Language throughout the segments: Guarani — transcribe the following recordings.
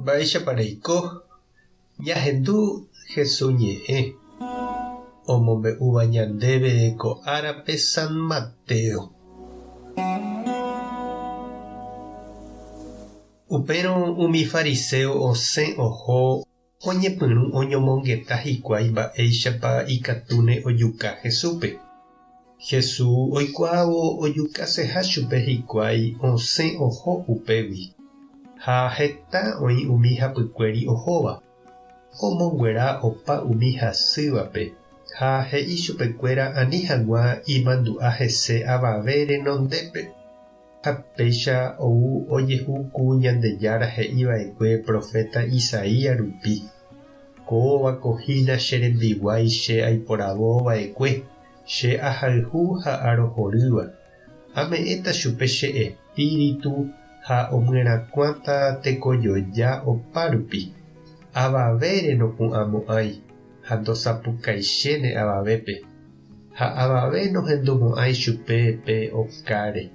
Mba'éichapa reiko? Ñahendu Jesús ñe'ẽ omombe'úva ñandéve ko árape San Mateo. Upérõ umi fariséo osẽ oho oñepyrũ oñomongeta hikuái mba'éichapa ikatúne ojuka Jesúspe. Jesús oikuaávo ojukaseha chupe hikuái osẽ oho upégui, ha heta oĩ umi hapykuéri ohóva, omonguera opa umi hasývape ha he'i chupekuéra ani hag̃ua imandu'a hese avave renondépe. Ha péicha ou ojehu ku Ñandejára he'i va'ekue proféta Isaías rupi, Kóva ko hína che rembiguái che aiporavo va'ekue, che ahayhu ha arohorýva. Ame'ẽta chupe che espíritu ha omyerakuãta tekojoja opa rupi. Avavére nopu'ãmo'ãi ha ndosapukaichéne avavépe. Ha avave nohendumo'ãi chupe pe okáre.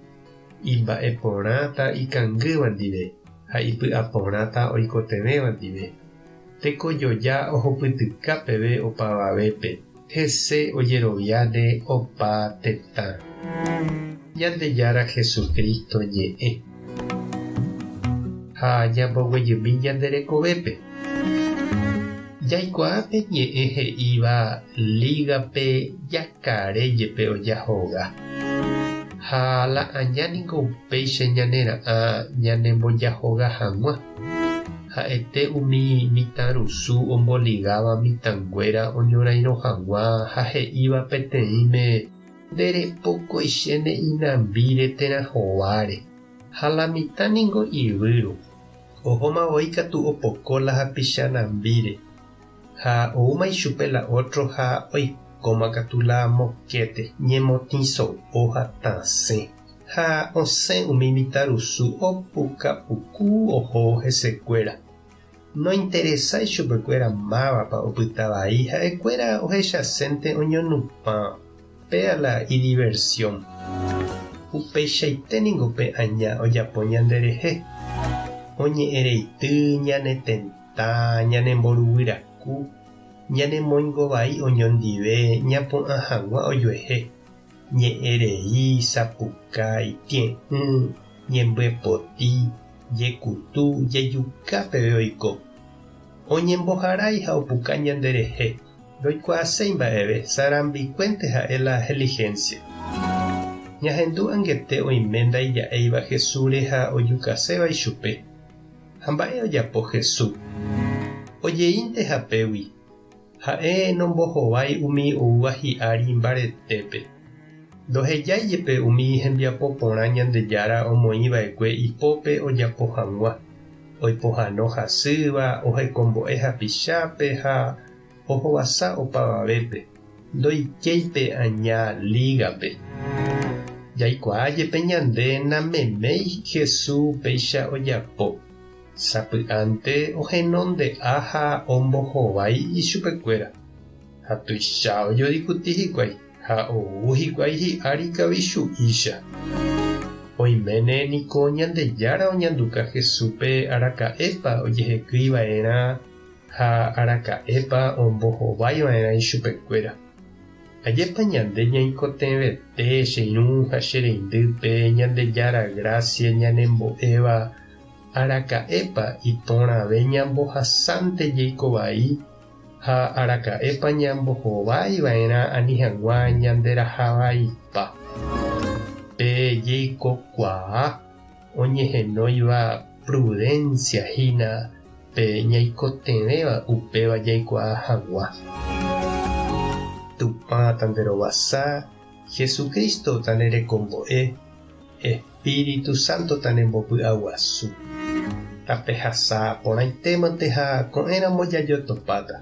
Imba'e porãta ikangýva ndive ha ipy'a porãta oikotevẽva ndive. Tekojoja ohupytyka peve opavavépe, hese ojeroviáne opa tetã. Ñandejára Jesucristo ñe'ẽ. Ha ñamboguejymi ñande rekovépe. Jaikuaa pe ñe'ẽ he'íva lígape jakare jepe ojahoga. Ha la aña ningo upéicha ñanera'ã ñanembojahoga hag̃ua. Ha'ete umi mitãrusu omboligáva mitãnguéra oñorairõ hag̃ua ha he'íva peteĩme nderepokoichéne inambíre térã hováre. Ha la mitã ningo ivýro. Ohóma voi katu opoko la hapicha nambíre, ha oúma ichupe la ótro ha oikóma katu la mokéte, ñemotĩ so'o ha tasẽ. Ha osẽ umi mitãrusu opuka puku oho hesekuéra. Nointeresái chupekuéra mávapa opyta vai, ha'ekuéra ohechasénte oñonupã, péa la idiversión. Upeichaite ningo pe aña ojapo ñanderehe, oñe'ẽreity ñane tenta, ñanemboruguyraku, ñanemoingovai oñondive ñapu'ã hag̃ua ojuehe, ñe'ẽrei, sapukái, tie'ỹ, ñembyepoti, jekutu, jejuka peve oiko. Oñemboharái ha opuka ñanderehe, ndoikuaaséi mba'eve, sarambikuénte ha'e la helihénsia. Ñahendu angete oime ndaija'éiva Jesúsre ha ojukaséva ichupe. Ha mba'e ojapo Jesús? Ojeínte hapégui. Ha'e nombohovái umi oúva hi'ári mbaretépe. Ndohejái jepe umi hembiapo porã Ñandejára omoĩ va'ekue ipópe ojapo hag̃ua, oipohãno hasýva, ohekombo'e hapichápe ha ohovasa opavavépe, ndoikéi pe aña lígape. Jaikuaa jepe ñande nameméi Jesús péicha ojapo. Sapy'ánte ohenonde'a ha ombohovái ichupekuéra, ha tuicha ojodikuti hikuái, ha ou hikuái hi'ári kavichu'ícha. Oiméne niko Ñandejára oñanduka Jesúspe araka'épa ojehekýi va'erã ha araka'épa ombohovái va'erã ichupekuéra. Ajépa ñande ñaikotevẽte che irũ ha che reindýpe Ñandejára grásia ñanembo'éva Araka'épa iporãve ñambohasánte jeiko vai ha araka'épa ñambohovái va'erã ani hag̃ua ñanderahavaipa? Pe jeikokuaa oñehenóiva prudencia hína pe ñaikotevẽva upéva jaikuaa hag̃ua. Tupã tanderovasa, Jesucristo tanerekombo'e, Espíritu Santo tanembopy'aguasu. Tapehasa porãitémante ha ko'ẽramo jajotopáta.